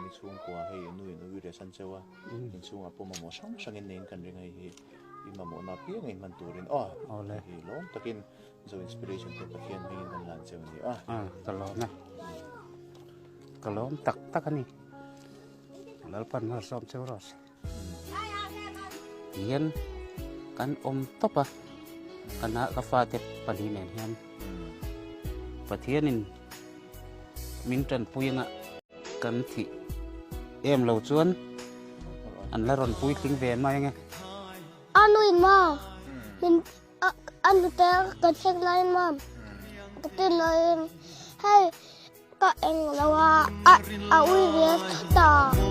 nangni chhungkua hei nu in ui reh san cheu a, inchhungah pawh mamawh hrang hrangin neiin kan ring a hei hi i mamawhna apiang in hman turin aw hei hi lawm takin Zo Inspiration te Pathian hmingin kan lan cheu a ni a. Ka lawm e, ka lawm tak tak a ni, Lalpan malsawm cheu rawh se. Hian kan awm tawp a, kana ka fate pahnih nen hian Pathianin min tanpui anga kan thih em lo chuan an la rawn puitling ve mai ange. A nuin maw min a nute ka thleng laiin maw ka tin laiin hei Ka eng lo a, a ui ve thut a.